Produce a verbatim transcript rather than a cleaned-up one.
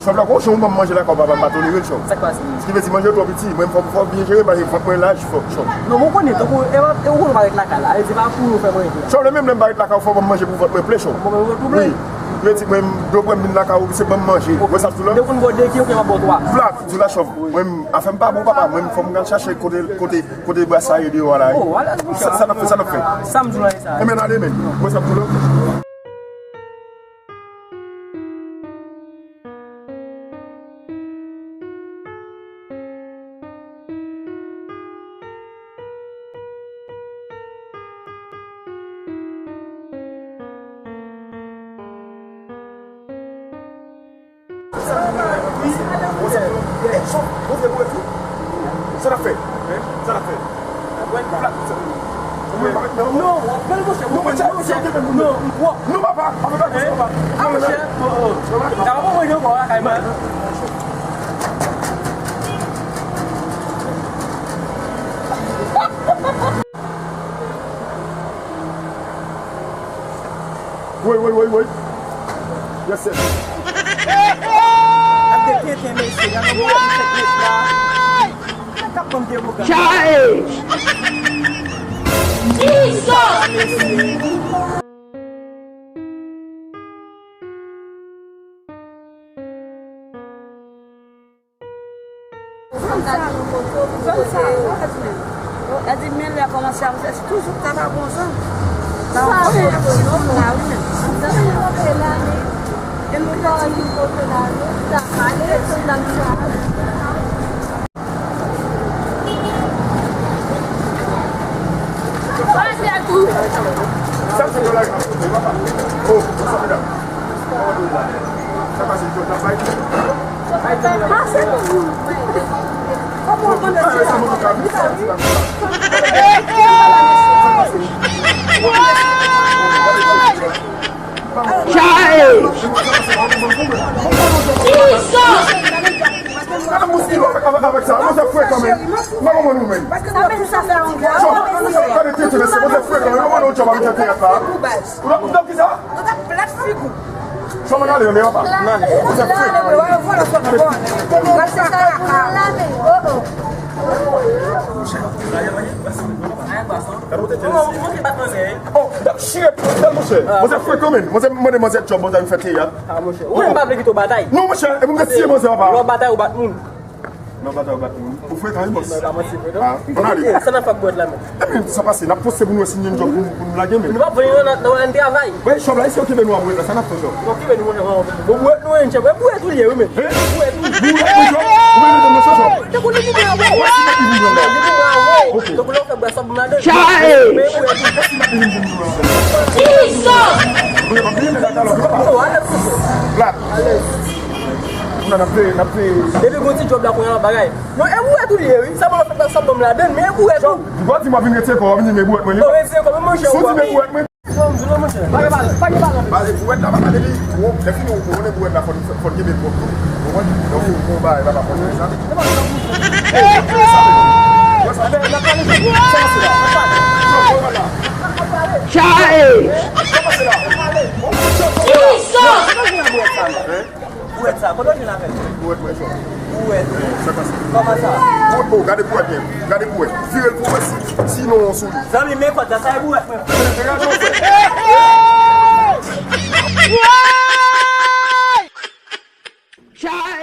Chòv la, gon jan ou ban m manje lakay ou, papa, m pa tolere l, chòv. Sa k pase? Sa ki vle di manje yo twò piti. Mwen, fò, fò byen jere, paske vant mwen laj, fò, chòv. Non, mwen konnen, tankou, e pa, e ou konnen ou pa ret lakay la. Sa vle di pa pou ou fè manje la. Chòv, lè menm lè m pa ret lakay ou, fò ban m manje pou vant mwen plen, chòv. Bon, mwen, mwen, wi. Vle di, mwen, m dwe bwè m vin lakay ou, se ban m manje. Ou wè sa m di w la? Depi ou vin bò de ki, ou gen pa bò twa. Plat, di w la, chòv. Mwen, afè m pa bon, papa. Mwen, fò m al chache kote, kote, kote brasa ye deyò a la. Oh, alèz, monchè. Sa, sa n ap fè, sa n ap fè? Sa m di w la, e sa. Enben, ale, men. Ou wè sa m di w la? Sa n ap fè? Sa n ap fè? Plat, sa. Non, non, non, non, non, non, non, papa, papa, papa, papa. Ah, monchè, oh, oh. Sa va, bon, mwen, mwen, mwen, mwen. Woy, woy, woy, woy. Yes, sir. Ap de tenten, mesye. Gade yon boulet misye plis la. Sa k ap konn de bougan. Chai! Jesus! Zòn sa, zòn sa, zòn sa. Yo di men lè kòmanse a, se toujou ta pa bon zòn. Nan yon kote la, wi, men. E nou ka di kote la, nou ta pale, se nan sa. Sa se yon laj ap koute, papa. Oh, sa medam. Sa pase jòb la bay. Pase pou ou. Kòman ou konn sa? Chai! Jesus! Gade mouskilo avèk, avèk, avèk sa. Mwen se frekan, men. Mwen konprann ou, men. Gade tete, men se mwen se frekan, men. Mwen konprann ou, tchòp, avèk tete a. Ou la, ou la, kisa? Chòm, ale, ale, papa. Mwen se frekan. Oh, dak chire pòt la, monchè. Mwen se frekan, men. Mwen se mande manzè djòb, mwen ta vin fè teyat. Ah, monchè. Ou menm pa vle kite w batay. Non, monchè. E pou mwen tiye manzè, papa. Lè w batay, ou bat moun. Lè w batay, ou bat moun. Ou frekan, wi, bòs. Sa pa manti, frekan. Ah, ann ale. Sa n ap fè ak bwèt la, menm? Ebyen, sa pase, n ap poste pou nou wè si n jwenn djòb pou, pou nou lage, men. Nou pa vle yon nan, nan, nan travay. Wi, chòm la, isi okipe nou a bwèt la, sa n ap fè, chòm? Okipe nou, monchè, mwen. Bon, bwèt nou, en, chèf, bwèt ou li ye, wi, men. Hein? Bwèt ou. Bwèt ou, chòm? Ou vle mete nan chòm? Te konnen li bwè, bwè. Wè si mèt li vin jwenn la. Li bwè, bwè. Ok. Donk, lè w fè bwèt sa pou madanm. Chai! Wè si mèt li vin jwenn la. Jesus! Ou pa bliye, men, talè, papa. Oh, alèz, monchè. Plat. Alèz. Kounye a n ap peye, n ap peye. Depi gon ti djòb la kounye a bagay. Non, e bwèt ou li ye, wi. Sa mwen fè sa bon m ladann, men e bwèt ou. Ou pa di m ap vin retire kò, w ap vin di men bwèt mwen li. Non, retire kò, men monchè, ou ap peye. Ou ap di non, monchè. Pa gen pale, pa gen pale. Baz, bwèt la, pa pale li. Lè fini ou konnen bwèt la, fò, fò l kenbe pwòp tou. Ou konprann? Donk, ou, ou bay, papa, fò l fè sa. Chai! Jesus! Bwèt sa, kote w jwenn avè l? Bwèt mwen, chòm. Bwèt. Kòman sa? Bwèt, oh, gade bwèt, men. Gade bwèt. Vire l pou mwen, si, sinon, on sou li. Zanmi, men kòd la, sa e bwèt mwen. Chai!